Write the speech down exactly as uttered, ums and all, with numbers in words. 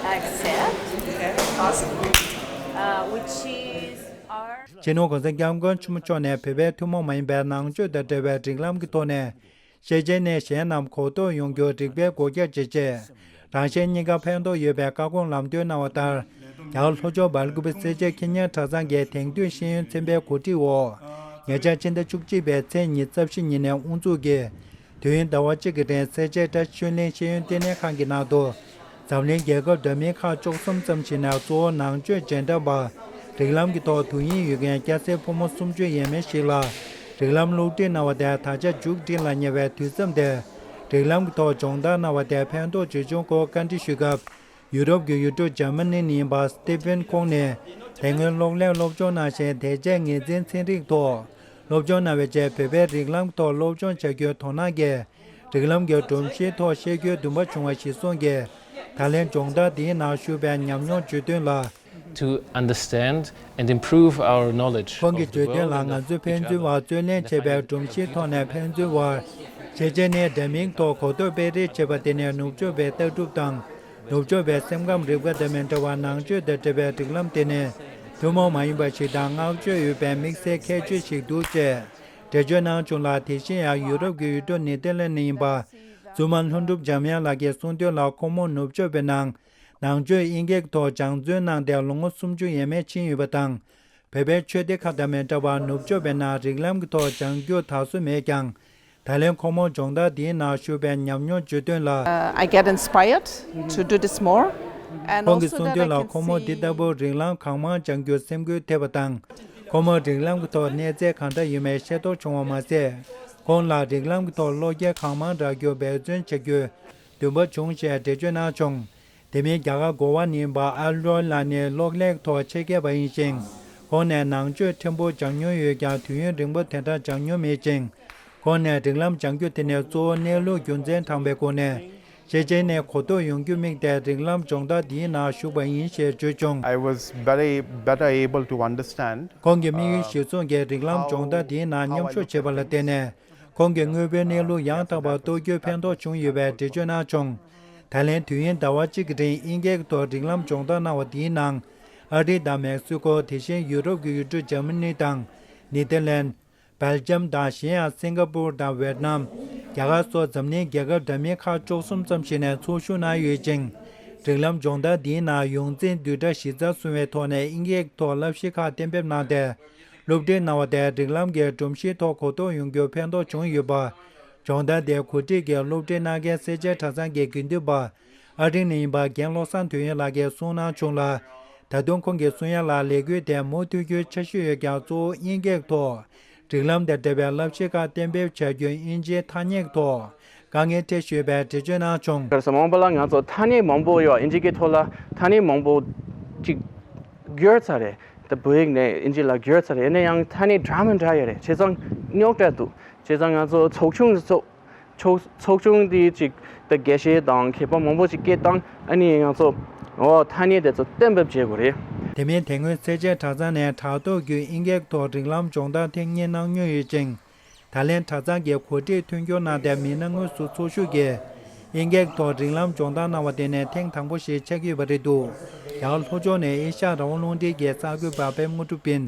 Accept, okay, awesome. Uh, which is our སྤྱི་ནོར་༸གོང་ས་༸སྐྱབས་མགོན་ཆེན་པོ་མཆོག་ནས་བོད་པའི་ཐུན་མོང་མ་ཡིན་པའི་ནང་ཆོས་དང་འབྲེལ་བའི་སྒྲིག་ལམ་གྱི་ཐོག་ནས། ཤེས་བྱའི་གནས་གཞན་རྣམས་གོ་རྟོགས་ཡོང་རྒྱུར་རིགས་པའི་སྒོ་རྒྱག་བྱེད་ཆེད། རང་གཞན་གཉིས་ཀ་ཕན་ཐོགས་ཡོད་པའི་བཀའ་དགོངས་ལམ་སྟོན་གནང་བ་ལྟར། རྒྱ་གར་ལྷོ་ཕྱོགས་སྦེལ་ཀུ་པེ་སེར་བྱེས་ཁྱི་ཉལ་གྲྭ་ཚང་གི་དེང་དུས་ཤེས་ཡོན་ཚན་པའི་གོ་སྒྲིག་འོག་ཉེ་ཆར་ཕྱི་ཟླ་བཅུ་གཅིག་པའི་ཚེས་ཉི་ཤུ་རྩ་བཞི་ཉིན་ནས་དབུ་འཛུགས་ཀྱིས། དུས་ཡུན་ཟླ་བ་གཅིག་གི་རིང་སེར་བྱེས་བཀྲ་ཤིས་ཆོས་གླིང་ཤེས་ཡོན་ལྟེ་གནས་ཁང་གི་ནང་དུ། འཛམ་གླིང་རྒྱལ་ཁབ་འདྲ་མིན་ཁག་བཅུ་གསུམ་ཙམ་ཞིག་ནས་གཙོ་བོ་ནང་ཆོས་རྗེས་འབྲང་པ། སྒྲིག་ལམ་གྱི་ཐོག་དུས་ཡུན་ཡོད་མཁན་སྐྱ་སེར་ཕོ་མོ་སུམ་ཅུ་ཡས་མས་ཤིག་ལ། སྒྲིག་ལམ་སློབ་ཁྲིད་གནང་བ་དེ་ད་ཆ་མཇུག་སྒྲིལ་ལ་ཉེ་བའི་དུས་མཚམས་དེར། སྒྲིག་ལམ་གྱི་ཐོག་སྦྱོང་བརྡར་གནང་བ་དེ་ཕན་ཐོགས་ཇི་བྱུང་སྐོར་བཀའ་འདྲི་ཞུས་སྐབས། ཡུ་རོབ་ཀྱི་ཡུལ་གྲུ་འཇར་མ་ནི་ནས་ཡིན་པ་སི་ཏི་ཕན་ཁོང་ནས། དེ་སྔོན་གློག་ཀླད་སློབ་སྦྱོང་གནང་ཞིང་དེ་རྗེས་ངོས་འཛིན་ཚན་རིག་ཐོག་སློབ་སྦྱོང་གནང་བའི་རྗེས་བོད་པའི་རིགས་ལམ་ཐོག་སློབ་སྦྱོང་བྱ་རྒྱུའི་དོ་སྣང་གིས། སྒྲིག་ལམ་གྱི་སྒྲོམ་གཞིའི་ཐོག་ཤེས་རྒྱུའི་འདུན་པ་བྱུང་བ་ཞིག་གསུངས་ཀྱིས། ད་ལན་སྦྱོང་བརྡར་འདིའི་ནང་ཞུགས་པའི་ཉམས་མྱོང་བརྗོད་དོན་ལ། To understand and improve our knowledge ཁོང་གིས་བརྗོད་དོན་ལ། ང་ཚོའི་ཕན་ཚུན་བར་རྩོད་ལེན་བྱེད་པའི་སྒྲོམ་གཞིའི་ཐོག་ནས་ཕན་ཚུན་བར། ཤེས་བྱའི་གནས་འདྲ་མིན་ཐོག་གོ་རྟོགས་སྤེལ་རེས་བྱེད་པ་དེ་ནི་ནུབ་ཕྱོགས་པའི་ལྟ་གྲུབ་དང་། ནུབ་ཕྱོགས་པའི་སེམས་ཁམས་རིག་པ་དང་མི་འདྲ་བར་ནང་ཆོས་དང་འབྲེལ་བའི་སྒྲིག་ལམ་དེ་ནི་ཐུན་མོང་མ་ཡིན་པ་ཞིག་དང་བསྔགས་བརྗོད་ཡོད་པའི་དམིགས་བསལ་ཁྱད་ཆོས་ཤིག་འདུག་ཅེས་འགྲེལ་བརྗོད་གནང་བྱུང་ལ། དེ་བཞིན་ཡང་ཡུ་རོབ་ཀྱི་ཡུལ་གྲུ་ནེ་ཐར་ལན་ནས་ཡིན་པ། ཙུའུ་མ་ལྷུན་གྲུབ་འཇམ་དབྱངས་ལགས་ཀྱིས་གསུངས་དོན་ལ། ཁོང་མོ་ནུབ་ཕྱོགས་པའི་ནང་ནང་ཆོས་དབྱིན་སྐད་ཐོག་སྦྱང་བརྩོན་གནང་སྟེ་ལོ་ངོ་སུམ་ཅུ་ཡས་མས་ཕྱིན་ཡོད་པ་དང་། བོད་པའི་ཆོས་སྡེ་ཁག་དང་མི་འདྲ་བར་ནུབ་ཕྱོགས་པའི་ནང་རིགས་ལམ་གྱི་ཐོག་སྦྱང་རྒྱུ་དར་སྲོལ་མེད་ཀྱང་། ད་ལན་ཁོང་མོ་སྦྱོང་བརྡར་འདིའི་ནང་ཞུགས་པའི་ཉམས་མྱོང་བརྗོད་དོན་ལ། Uh, I get inspired to do this more. And ཁོང་གིས་also གསུངས་that དོན་I ལ། can ཁོང་མོ་འདི see ལྟ་བུ་རིགས་ལམ་གང་མང་སྦྱང་རྒྱུར་སེམས་འགུལ་ཐེབས་པ་དང་། ཁོང་མོར་རིགས་ལམ་གྱི་ཐོག་གནས་ཚད་གང་འདྲ་ཡོད་མེད་ཤེས་རྟོགས་བྱུང་བ་མ་ཟད། ཁོང་ལ་རིགས་ལམ་གྱི་ཐོག་བློ་སྐྱེད་གང་མང་རག་རྒྱུར་འབད་བརྩོན་བྱ་རྒྱུའི་འདུན་པ་བྱུང་ཞེས་འགྲེལ་བརྗོད་གནང་བྱུང་། དེ་མིན་རྒྱ་གར་གོ་བ་ནས་ཡིན་པ་ཨལ་རོལ་ལགས་ནི་གློག་ཀླད་ཐོག་ཆེད་མཁས་པ་ཡིན་ཞིང་། ཁོང་ནས་ནང་ཆོས་ཕྲན་བུ་སྦྱང་མྱོང་ཡོད་ཀྱང་དུས་ཡུན་རིང་པོ་དེ་འདྲ་སྦྱང་མྱོང་མེད་ཅིང་། ཁོང་ནས་རིགས་ལམ་སྦྱང་རྒྱུ་དེ་ནི་གཙོ་བོ་གནས་ལུགས་རྒྱུ་མཚན་དྲངས་པའི་སྒོ་ནས་ཤེས་བྱའི་གནས་གོ་རྟོགས་ཡོང་རྒྱུ་དམིགས་ཏེ་རིགས་ལམ་སྦྱོང་བརྡར་འདིའི་ནང་ཞུགས་པ་ཡིན་ཞེས་བརྗོད་བྱུང་། I was better, better able to understand. ཁོང་གི་དམིགས་ཡུལ་གཞིར་བཟུང་གིས་རིགས་ལམ་སྦྱོང་བརྡར་འདིའི་ནང་མཉམ་ཞུགས་བྱས་པ་ལ་བརྟེན་ནས། ཁོང་གི་དངོས་པོའི་གནས་ལུགས་ཡང་དག་པར་རྟོགས་རྒྱུར་ཕན་ཐོགས་བྱུང་ཡོད་པའི་འགྲེལ་བརྗོད་གནང་བྱུང་། ད་ལན་དུས་ཡུན་ཟླ་བ་གཅིག་གི་རིང་དབྱིན་སྐད་ཐོག་རིགས་ལམ་སྦྱོང་བརྡར་གནང་བ་འདིའི་ནང་། ཨ་རི་དང་མེག་སི་ཀོ། དེ་བཞིན་ཡུ་རོབ་ཀྱི་ཡུལ་གྲུ་འཇར་མ་ནི་དང་ནེ་ཐར་ལན། སྦེལ་ཇམ་དང་གཞན་ཡང་སིང་ག་པུར་དང་ཝེད་ནམ། རྒྱ་གར་སོགས་འཛམ་གླིང་རྒྱལ་ཁབ་འདྲ་མིན་ཁག་བཅུ་གསུམ་ཙམ་ཞིག་ནས་ཚོགས་ཞུགས་གནང་ཡོད་ཅིང་། རིགས་ལམ་སྦྱོང་བརྡར་འདིའི་ནང་ཡོངས་འཛིན་བསྡུས་གྲྭ་གཞི་རྩར་བཟུང་བའི་ཐོག་ནས་དབྱིན་སྐད་ཐོག་བསླབ་གཞི་ཁག་གཏན་འབེབས་གནང་སྟེ། སློབ་ཁྲིད་གནང་བ་དེས་རིགས་ལམ་གྱི་སྒྲོམ་གཞིའི་ཐོག་གོ་རྟོགས་ཡོང་རྒྱུར་ཕན་ཐོགས་བྱུང་ཡོད་པ། སྦྱོང་བརྡར་དེ་གོ་སྒྲིག་གིས་སློབ་ཁྲིད་གནང་མཁན་སེར་བྱེས་གྲྭ་ཚང་གི་དགེ་འདུན་པ། ཨ་རི་ནས་ཡིན་པ་རྒན་བློ་བཟང་དོན་ཡོད་ལགས་ཀྱིས་གསུངས་གནང་བྱུང་ལ། ད་དུང་ཁོང་གིས་གསུང་ཡ་ལ། ལས་འགུལ་དེ་མུ་མཐུད་རྒྱུའི་འཆར་གཞི་ཡོད་ཀྱང་གཙོ་བོ་དབྱིན་སྐད་ཐོག་རིགས་ལམ་དང་འབྲེལ་བའི་བསླབ་གཞི་ཁག་གཏན་འབེབས་བྱ་རྒྱུའི་དབྱིན་ཇིའི་ཐ་སྙད་ཐོག་དཀའ་ངལ་འཕྲད་བཞིན་ཡོད་པའི་འགྲེལ་བརྗོད་གནང་བྱུང་། ག་རེ་ཟེར་མང་པོ་ལ་ང་ཚོ་ཐ་སྙད་མང་པོ་ཡོད། དབྱིན་ཇི་སྐད་ཐོག་ལ་ཐ་སྙད་མང་པོ་ཅིག་བསྒྱུར་ཚར་རེད། ད་བོད་ཡིག་ནས་དབྱིན་ཇི་ལ་བསྒྱུར་ཚར་རེད། ཡིན་ན་ཡང་ཐ་སྙད་འདྲ་མི་འདྲ་ཡོད་རེད། བྱས་ཙང་རྙོག་དྲ་འདུག་བྱས་ཙང་ང་ཚོ་ཚོགས་ཆུང་ཚོགས་ཚོགས་ཚོགས་ཆུང་དེ་ཅིག་ད་དགེ་བཤེས་དང་མཁས་པ་མང་པོ་ཅིག་སྐད་བཏང་། ཨ་ནི་ང་ཚོ་འོ་ཐ་སྙད་དེ་ཚོ་གཏན་འབེབས་བྱེད་དགོས་རེད། དེ་མིན་དེ་སྔོན་སེར་བྱེས་གྲྭ་ཚང་ནས་དྲ་ཐོག་བརྒྱུད་དབྱིན་སྐད་ཐོག་རིགས་ལམ་སྦྱོང་བརྡར་ཐེངས་གཉིས་གནང་མྱོང་ཡོད་ཅིང་། ད་ལན་གྲྭ་ཚང་གིས་གོ་སྒྲིག་མཐུན་འགྱུར་གནང་སྟེ་མི་སྣ་དངོས་སུ་ཚོགས་ཞུགས་ཀྱིས་དབྱིན་སྐད་ཐོག་རིགས་ལམ་སྦྱོང་བརྡར་གནང་བ་དེ་ནི་ཐེངས་དང་པོ་ཞིག་ཆགས་ཀྱི་ཡོད་པ་རེད་འདུག་རྒྱ་གར་ལྷོ་ཕྱོགས་ནས་ཨེ་ཤ་ཡ་རང་དབང་རླུང་འཕྲིན་གྱི་གསར་འགོད་པ་པད་མ་དངོས་གྲུབ་ཡིན།